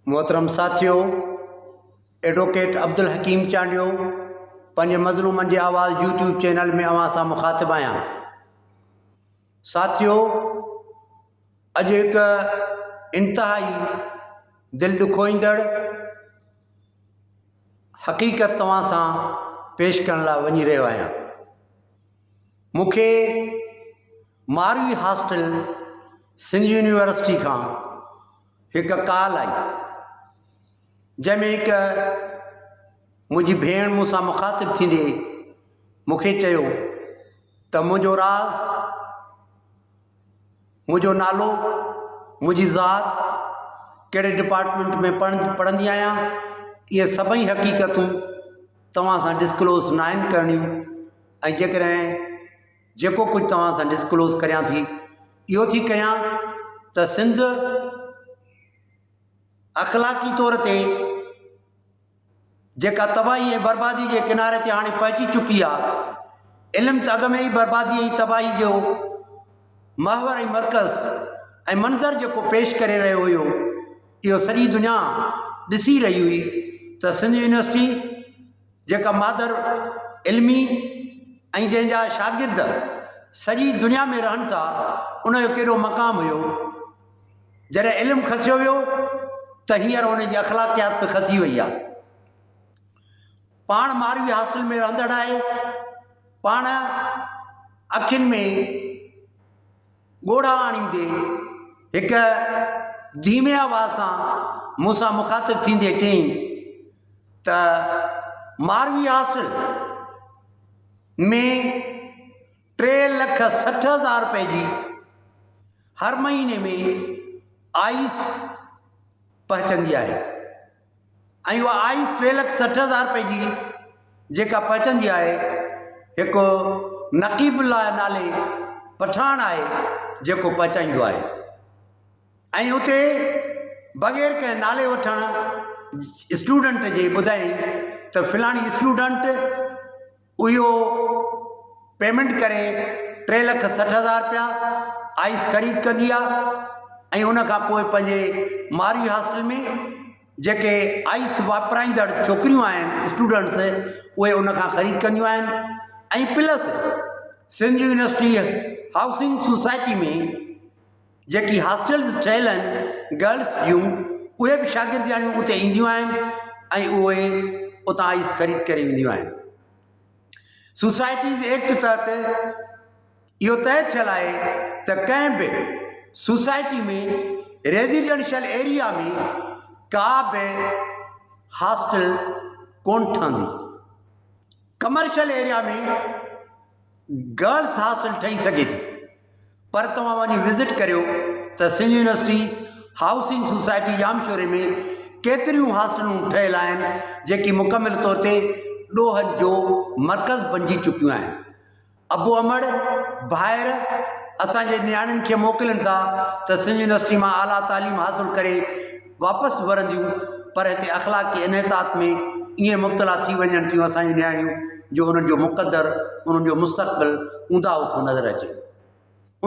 محترم ساٿيو ايڊووڪيٽ عبدالحڪيم چانڊيو پنهنجي مظلومن جي آواز يوٽيوب چينل ۾ اوهان سان مخاطب آهيان. ساٿيو اڄ هڪ انتهائي دل ڏکوئيندڙ حقيقت توهان سان پيش ڪرڻ لاء وڃي رهيو آهيان. مون کي ماروي هاسٽل سنڌ يونيورسٽي کان هڪ ڪال آئي جنهن ۾ هڪ منهنجي ڀيڻ مون سان مخاطب ٿيندي مون کي چيو ته منهنجو راز منهنجو نالو منهنجي ذات ڪهڙي ڊپارٽمينٽ ۾ پڙهندي آهيان اهي سڀئي حقيقتون توهان سان ڊسڪلوز ناهن ڪرڻيون ۽ جيڪڏهن جيڪو ڪجهه توهان سان ڊسڪلوز ڪريان ٿي اهو ٿي ڪريان ته سنڌ اخلاقي طور تي جيڪا تباهي ۽ بربادي جي ڪناري تي هاڻي پهچي چڪي آهي، علم ته اڳ ۾ ئي بربادي ۽ تباهي جو محور ۽ مرڪز ۽ منظر جيڪو پيش ڪري رهيو هيو اهو سڄي دنيا ڏسي رهي هئي ته سنڌ يونيورسٽي جيڪا مادر علمي ۽ جنهن جا شاگرد سڄي دنيا ۾ رهن ٿا ان جو ڪيڏو مقام هيو. جڏهن علم کسيو ويو ته هينئر ان جي اخلاقيات به کسي وئي آهي. پاڻ ماروي هاسٽل ۾ رهندڙ آهي. پاڻ اکين ۾ ڳوڙها آڻيندي هڪ ڌيمي آواز سان مون سان مخاطب ٿيندي چيائين ته ماروي هاسٽل ۾ 3,60,000 رپئي جي هر مهيني ۾ آئس پهچندي آهي ۽ اها آئس 3,60,000 رپئي جي جيڪا پهچندي آهي هڪ نقيب الله نالي پٺاڻ آهي جيڪو پهچائيندو آهي ۽ اتي بغير ڪنهن نالي وٺڻ اسٽوڊنٽ جي ٻڌائين ته فلاڻي اسٽوڊنٽ اهو پيمنٽ ڪري 3,60,000 رپيا آئس خريد ڪندي آهي ۽ ان کان پوء پنهنجي مارئي هاسٽل ۾ جيڪي آئس واپرائيندڙ ڇوڪريون آهن اسٽوڊنٽس اهي ان کان خريد ڪنديون آهن ۽ plus Sindh university housing society ۾ جيڪي هاسٽلز ٺهيل آهن گرلس جون اهي به شاگردياڻيون اتي اينديون آهن ۽ اهي اتان آئس خريد ڪري وينديون آهن. سوسائٽيز ايڪٽ تحت اهو طئي ٿيل آهي ته ڪنهن به سوسائٽي ۾ ريزيڊنشل ايريا ۾ ڪا به هاسٽل ڪونه ٺهندي. ڪمرشل ايريا ۾ گرلس هاسٽل ٺهي سگهي ٿي پر توهان وڃي وزٽ ڪريو ته سنڌ يونيورسٽي هائوسنگ سوسائٽي ڄامشوري ۾ ڪيتريون هاسٽلون ٺهيل آهن جيڪي مڪمل طور تي ڏوهن جو مرڪز بنجي چڪيون آهن. ابو امڙ، ڀائر اسان جي نياڻين کي موڪلين ٿا ته سنڌ يونيورسٽي مان اعليٰ تعليم حاصل ڪري واپس ورنديون پر هتي اخلاقي انحطاط ۾ ائين مبتلا ٿي وڃن ٿيون اسان جون نياڻيون جو انهن جو مقدر انهن جو مستقبل اونداهو ٿو نظر اچي.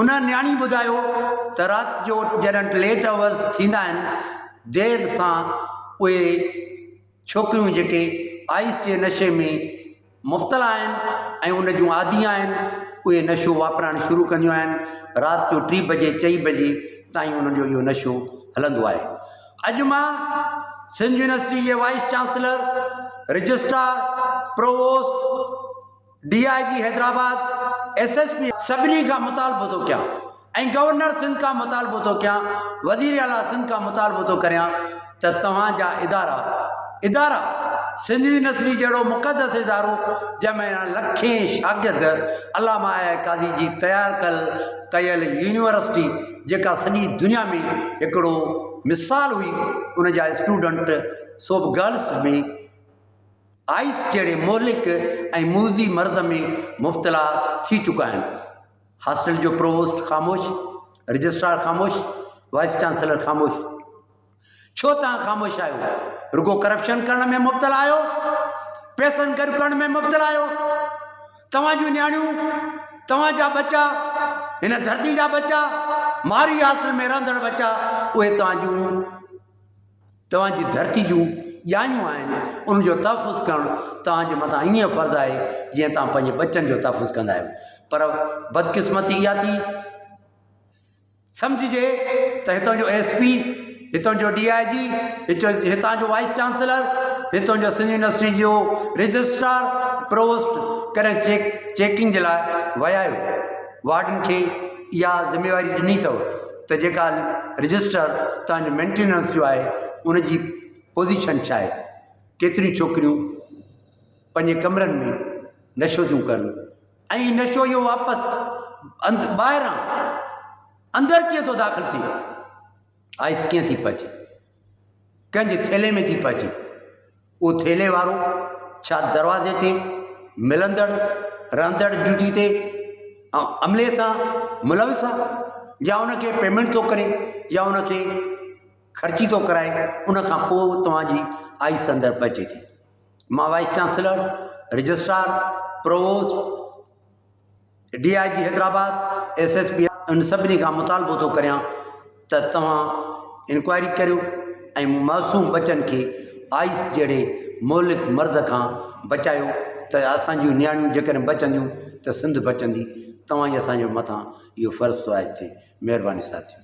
ان نياڻي ٻڌايو ته رات جو جڏهن ليٽ آورز ٿيندا آهن دير سان اهي ڇوڪريون جيڪي آئس جي نشي ۾ مبتلا آهن ۽ ان جون عادي آهن اهي نشو واپرائڻ شروع ڪنديون آهن رات جو ٽي بجي چئين بجي تائين انهن جو اهو نشو هلندو آهي اڄ مان سنڌ يونيورسٽي جي vice chancellor registrar provost D I G Hyderabad, S S P سڀني کان مطالبو ٿو ڪيان ۽ گورنر سنڌ کان مطالبو ٿو ڪيان وزير اعليٰ سنڌ کان مطالبو ٿو ڪريان ته توهان جا ادارا ادارا سنڌ يونيورسٽي جهڙو مقدس ادارو جنهن ۾ لکين شاگرد علامه آء آء قاضي جي تيار ڪيل ڪيل يونيورسٽي جيڪا سڄي دنيا ۾ هڪڙو مثال هئي ان جا اسٽوڊنٽ سو به گرلس ۾ آئس جهڙي مهلڪ ۽ موذي مرض ۾ مبتلا ٿي چڪا آهن. هاسٽل جو پرووسٽ خاموش، رجسٽرار خاموش، وائيس چانسلر خاموش. ڇو توهان خاموش آهيو؟ رڳو ڪرپشن ڪرڻ ۾ مبتلا آهيو؟ پئسن گڏ ڪرڻ ۾ مبتلا آهيو؟ توهان جون نياڻيون، توهان جا ٻچا، هن ڌرتي جا ٻچا، مارئي هاسٽل ۾ رهندڙ ٻچا اهي توهان جون. توهان جي ڌرتي جون ڄايون آهن ان جو تحفظ ڪرڻ توهان جي مٿان ائين فرض آهي جيئن توهان پنهنجي ٻچن جو تحفظ ڪندا آهيو پر بدقسمتي اها ٿي سمجهجي ته هتان جو ايس پي هتان جو ڊي I جي هتان جو وائيس چانسلر هتان جو سنڌ يونيورسٽي جو رجسٽرار پرووسٽ ڪڏهن چيڪ چيڪنگ جي لاء ويا آهيو وارڊن کي اها ذميواري ڏني اٿو ته جيڪا رجسٽر توهان جو مينٽيننس جو آهي ان جي پوزيشن ڇا آهي ڪيتريون ڇوڪريون پنهنجي ڪمرن ۾ نشو ٿيون ڪن ۽ نشو اهو واپس ٻاهران اندر ڪيئن ٿو داخل ٿئي آئس ڪيئن ٿي پهچي ڪنهن جي ٿيلهي ۾ ٿي پهچي اهو ٿيلهي وارو ڇا دروازي تي ملندڙ رهندڙ ڊيوٽي تي عملي سان ملوث آهي يا ان کي پيمينٽ ٿو ڪري يا ان کي خرچي ٿو ڪرائي ان کان پوء توهان جي آئس اندر پهچي ٿي. مان vice chancellor, registrar, provost, D I G Hyderabad, S S P ان سڀني کان مطالبو ٿو ڪريان ته توهان انڪوائري ڪريو ۽ معصوم ٻچن کي آئس جهڙي مهلڪ مرض کان بچايو ته اسان جون نياڻيون جيڪڏهن بچنديون ته سنڌ بچندي توهان ئي اسان جي مٿان اهو فرض ٿو عائد ٿئي مهرباني ساٿيو.